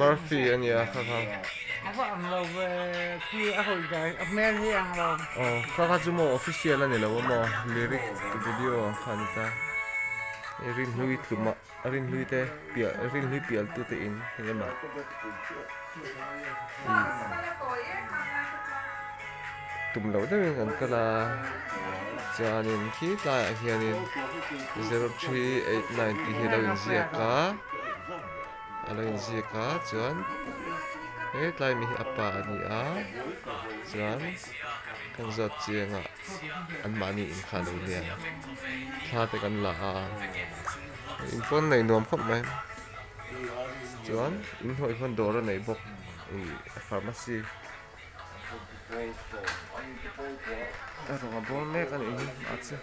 Murphy a nia kha kha. Aw kha kha chu maw official a ni lo a maw lyric video ang kha a ni ta. Hei rinhlui tluma a rinhlui te piah rinhlui pial tu te in hei lamah ih tum loh deuhin kan kal a chuanin khi tlaiah hianin zero three eight nine tih hi a lo inziak a a lo inziak a chuan he tlai mi hi a pa a ni a chuan kan zawt chiang a anmahni in kha a lo nia thla te kan la a inpawn nei nuam khawp mai chuan inhnuai khuan dawr a nei bawk ih pharmacy. A rawng a bawl mek a nih hi a che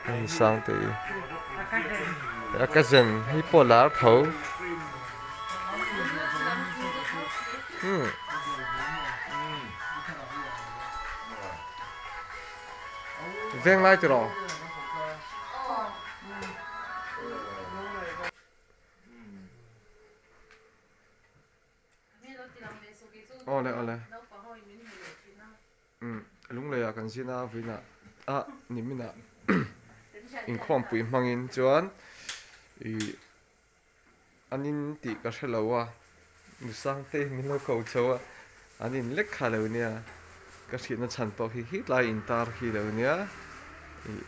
Hei Sangte i a cousin hei pawh lar tho umm veng lai tiraw. Awle awle. Umm Lungleiah kan zin a vawiinah ah niminah inkhawmpui hmangin chuan ih an in tih ka hre lo a Nusangte min lo ko chho a an in lek kha lo nia ka hriatna chhan pawh khi hetlai intar khi lo nia ih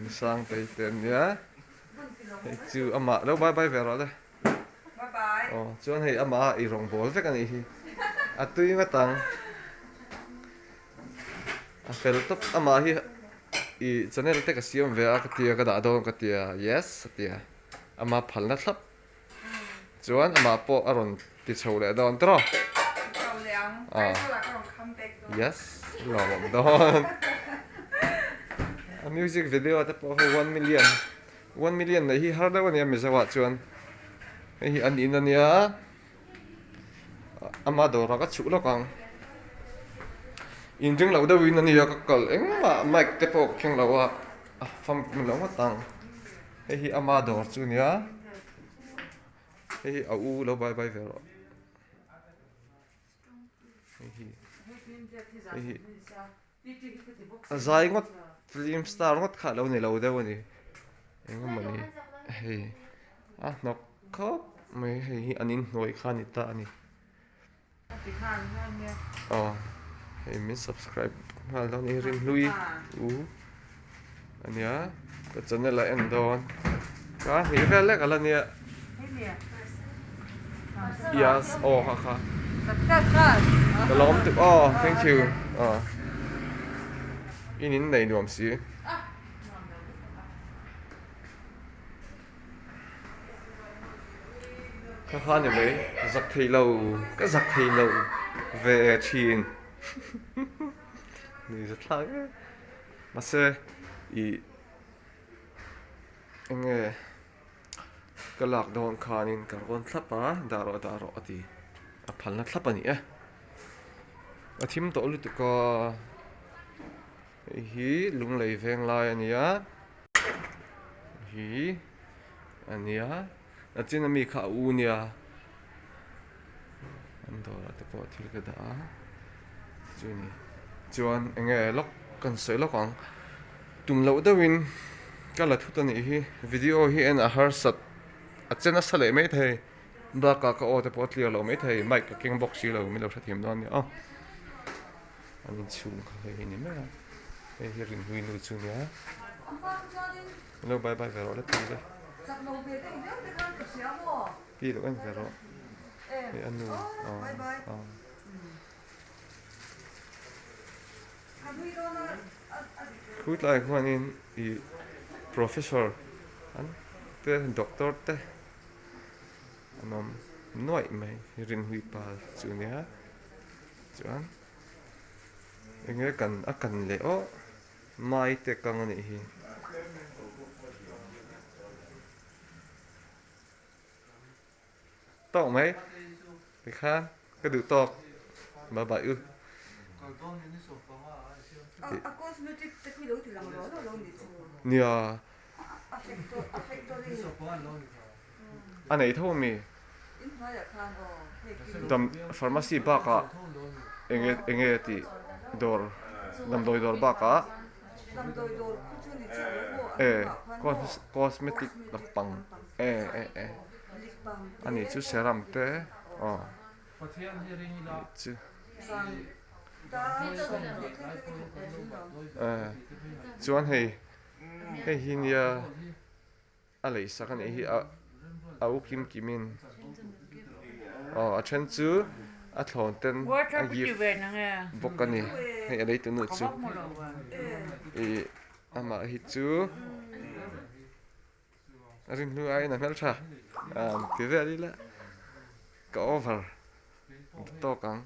Nusangte te an nia hei chu amah lo bye bye ve rawh le. Aw chuan hei amah a i rawng bawl vek a nih hi a tui ngawt ang a fel tawp amah hi i channel te ka siam ve a ka tia ka dah dawn ka tia yes a tia ama phalna thlap chuan amah pawh a rawn ti chho leh dawn tawh a yes lawmawm dawn a music video te pawh hi 1 million 1 million neih hi har deuh a nia Mizo ah chuan hei hi an in a nia ama dawrah ka chhuh lawk ang inring loh deuhin a nia ka kal engmah mic te pawh ka keng lo a a famkim lo ngawt ang hei hi ama dawr chu a nia hei hi a u lo bye bye ve rawh hei hi hei hi A zai ngawt film star ngawt kha a lo ni lo deuh a ni eng emaw ni hei a hnawk khawp mai hei hi an inhnuai kha a ni ta a ni aw hei min subscribe nghal dawn a ni Rinhlui u ania ka channel a en dawn ka hnih vel lek ala nia yes aw kha kha ka lawm tuk aw thank you aw in in nei nuam si kha kha ni mai zak thei lo ka zak thei lo ve thin ni zathlak e. Mahse ih eng nge ka lak dawn khanin ka rawn thlap a dah rawh dah rawh a ti a phalna thlap a ni e a thim tawh lutuk a hei hi lunglei veng lai a ni a hi a nia a chin ami kha a u nia an dawrah te pawh thil ka dah a chu a ni chuan eng nge lawk kan sawi lawk ang tum loh deuhin ka la thut a nih hi video hi en a harsat a che nasa leh maithei bakah ka aw te pawh a clear lo maithei mic ka keng bawk si lo min lo hrethiam dawn a nia aw an inchhung kha hei hi a ni mai a hei hi rinhlui nu chu a nia. Lo bye bye ve rawh la ti le. Pi lo en ve rawh. Hei a nu. Aw. Khu tlai khuanin i professor an te doctor te an awm nuaih mai Rinhui pa chu nia chuan. Enge kan a kan leh aw mai te kang a nih hi. Tawk mai tikhan ka duh tawk bye bye u. Nia a nei tho ami dam pharmacy bakah enge enge tih dawr damdawi dawr bakah e cosmetic lampang e e e ani chu serum te aw chu chuan hei hei hi nia a lei sak a nih hi a a u kim kim in aw a then chu a thlawn ten a gift bawk a ni hei a lei tunu chu ih amah hi chu a rin hnu aiin a hmeltha ti vel ila ka over tawk ang.